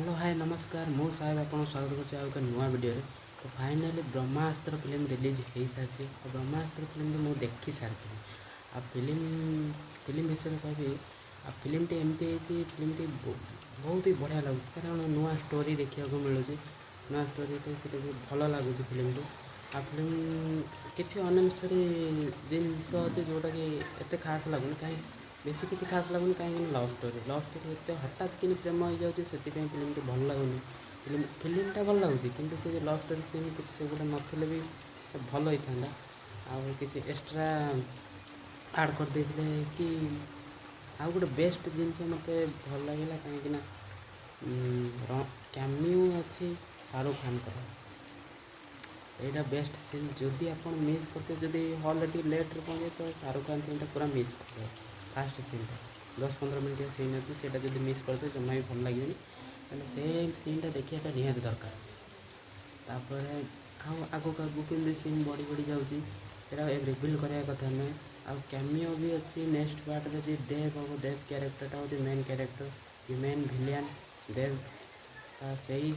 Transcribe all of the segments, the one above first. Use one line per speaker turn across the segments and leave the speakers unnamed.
Hello, ହାଏ, ନମସ୍କାର। ମୁଁ ସାହେବ ଆପଣଙ୍କୁ ସ୍ୱାଗତ କରୁଛି ଆଉ ଏକ ନୂଆ ଭିଡ଼ିଓରେ। ତ ଫାଇନାଲି ବ୍ରହ୍ମାସ୍ତ୍ର ଫିଲ୍ମ ରିଲିଜ୍ ହେଇସାରିଛି ଆଉ ବ୍ରହ୍ମାସ୍ତ୍ର ଫିଲ୍ମଟି ମୁଁ ଦେଖି ସାରିଥିଲି। ଆଉ ଫିଲ୍ମ ଫିଲ୍ମ ବିଷୟରେ କହିବି, ଆଉ ଫିଲ୍ମଟି ଏମିତି ହେଇଛି, ଫିଲ୍ମଟି ବହୁତ ହି ବଢ଼ିଆ ଲାଗୁଛି, କାରଣ ନୂଆ ଷ୍ଟୋରି ଦେଖିବାକୁ ମିଳୁଛି। ନୂଆ ଷ୍ଟୋରିଟେ ସେଇଟା ବି ଭଲ ଲାଗୁଛି ଫିଲ୍ମଟି। ଆଉ ଫିଲ୍ମ କିଛି ଅନନେସେସରି ଜିନିଷ ଅଛି, ଯେଉଁଟାକି ଏତେ ଖାସ୍ ଲାଗୁନି। କାହିଁ ବେଶୀ କିଛି ଖାସ୍ ଲାଗୁନି, କାହିଁକିନା ଲଭ୍ ଷ୍ଟୋରି ଏତେ ହଠାତ୍ କିନି ପ୍ରେମ ହେଇଯାଉଛି, ସେଥିପାଇଁ ଫିଲ୍ମଟି ଭଲ ଲାଗୁନି। ଫିଲ୍ମଟା ଭଲ ଲାଗୁଛି, କିନ୍ତୁ ସେ ଯେଉଁ ଲଭ୍ ଷ୍ଟୋରି ସିନ୍ କିଛି ସେଗୁଡ଼ା ନଥିଲେ ବି ଭଲ ହେଇଥାନ୍ତା। ଆଉ କିଛି ଏକ୍ସଟ୍ରା ଆଡ଼୍ କରିଦେଇଥିଲେ କି। ଆଉ ଗୋଟେ ବେଷ୍ଟ ଜିନିଷ ମୋତେ ଭଲ ଲାଗିଲା, କାହିଁକିନା କ୍ୟାମିଓ ଅଛି ଶାହରୁଖ ଖାନଙ୍କର। ସେଇଟା ବେଷ୍ଟ ସିନ୍। ଯଦି ଆପଣ ମିସ୍ କରିଥିବେ, ଯଦି ହଲ୍ରେ ଟିକେ ଲେଟ୍ରେ ପହଞ୍ଚିବେ, ତ ଶାହରୁଖ ଖାନ ସିନ୍ଟା ପୁରା ମିସ୍ କରିଦେବେ। ଫାଷ୍ଟ ସିନ୍ଟା 10-15 ମିନିଟ୍ ସିନ୍ ଅଛି, ସେଇଟା ଯଦି ମିସ୍ କରିଦେବେ, ଜମା ବି ଭଲ ଲାଗିବନି। ତାହେଲେ ସେ ସିନ୍ଟା ଦେଖିବାଟା ନିହାତି ଦରକାର। ତାପରେ ଆଉ ଆଗକୁ ଆଗକୁ କେମିତି ସିନ୍ ବଢ଼ି ବଢ଼ି ଯାଉଛି, ସେଇଟା ରିଭିଲ୍ କରିବା କଥା ନୁହେଁ। ଆଉ କ୍ୟାମିଓ ବି ଅଛି ନେକ୍ସଟ ପାର୍ଟରେ ଯେ ଦେବ ହେବ। ଦେବ କ୍ୟାରେକ୍ଟରଟା ହେଉଛି ମେନ୍ କ୍ୟାରେକ୍ଟର, ମେନ୍ ଭିଲିଆନ୍ ଦେବ। ସେଇ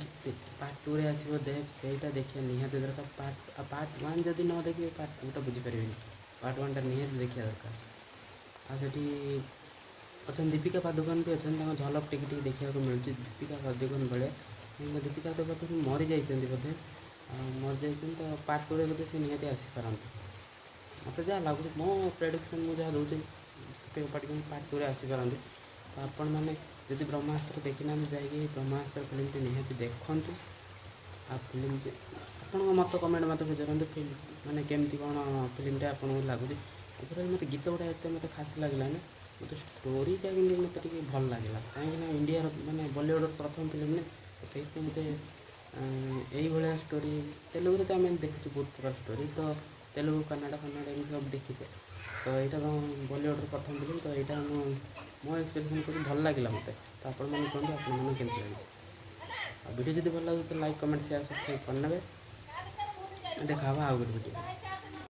ପାର୍ଟ ଟୁରେ ଆସିବ ଦେବ, ସେଇଟା ଦେଖିବା ନିହାତି ଦରକାର। ପାର୍ଟ ୱାନ୍ ଯଦି ନ ଦେଖିବେ, ପାର୍ଟ ଟୁଟା ବୁଝିପାରିବେନି। ପାର୍ଟ ୱାନ୍ଟା ନିହାତି ଦେଖିବା ଦରକାର। ଆଉ ସେଠି ଅଛନ୍ତି ଦୀପିକା ପାଦୁକୋନ ବି ଅଛନ୍ତି, ତାଙ୍କ ଝଲକ ଟିକେ ଟିକେ ଦେଖିବାକୁ ମିଳୁଛି ଦୀପିକା ପାଦୁକୋନ ଭଳିଆ। କାହିଁକିନା ଦୀପିକା ପାଦୁକୋନ ମରିଯାଇଛନ୍ତି ବୋଧେ, ଆଉ ମରିଯାଇଛନ୍ତି ତ ପାର୍ଟ ଟୁରେ ବୋଧେ ସେ ନିହାତି ଆସିପାରନ୍ତି। ମୋତେ ଯାହା ଲାଗୁଛି, ମୋ ପ୍ରେଡ଼ିକ୍ସନ୍ ମୁଁ ଯାହା ଦେଉଛି, ଦୀପିକା ପାଦୁକୋନ ପାର୍ଟ ଟୁରେ ଆସିପାରନ୍ତି। ତ ଆପଣମାନେ ଯଦି ବ୍ରହ୍ମାସ୍ତ୍ର ଦେଖିନାହାନ୍ତି, ଯାଇକି ବ୍ରହ୍ମାସ୍ତ୍ର ଫିଲ୍ମଟି ନିହାତି ଦେଖନ୍ତୁ। ଆଉ ଫିଲ୍ମ ଆପଣଙ୍କ ମତ କମେଣ୍ଟ ମାଧ୍ୟମରେ ଜଣାନ୍ତୁ, ଫିଲ୍ମ ମାନେ କେମିତି କ'ଣ ଫିଲ୍ମଟା ଆପଣଙ୍କୁ ଲାଗୁଛି। ଏଥିରେ ମୋତେ ଗୀତ ଗୁଡ଼ା ଏତେ ମୋତେ ଖାସ୍ ଲାଗିଲାନି, ମୋତେ ଷ୍ଟୋରିଟା କିନ୍ତୁ ମୋତେ ଟିକେ ଭଲ ଲାଗିଲା, କାହିଁକିନା ଇଣ୍ଡିଆର ମାନେ ବଲିଉଡ଼ର ପ୍ରଥମ ଫିଲ୍ମ ନା, ତ ସେଇଥିପାଇଁ ମୋତେ ଏଇଭଳିଆ ଷ୍ଟୋରି। ତେଲୁଗୁରେ ତ ଆମେ ଦେଖିଛୁ ବହୁତ ପ୍ରକାର ଷ୍ଟୋରି, ତ ତେଲୁଗୁ, କନ୍ନଡ଼ ଫନ୍ନଡ଼ ଏମିତି ସବୁ ଦେଖିଛେ। ତ ଏଇଟା ବଲିଉଡ଼ର ପ୍ରଥମ ଫିଲ୍ମ, ତ ଏଇଟା ମୁଁ ମୋ ଏକ୍ସପିରିଏନ୍ସ କରୁଛି, ଭଲ ଲାଗିଲା ମୋତେ। ତ ଆପଣମାନେ କୁହନ୍ତୁ, ଆପଣମାନଙ୍କୁ କେମିତି ଲାଗିଛି? ଆଉ ଭିଡ଼ିଓ ଯଦି ଭଲ ଲାଗୁଛି, ତ ଲାଇକ୍, କମେଣ୍ଟ, ସେୟାର, ସବସ୍କ୍ରାଇବ୍ କରିନେବେ। ଦେଖା ହେବ ଆଉ ଗୋଟେ ଭିଡ଼ିଓ।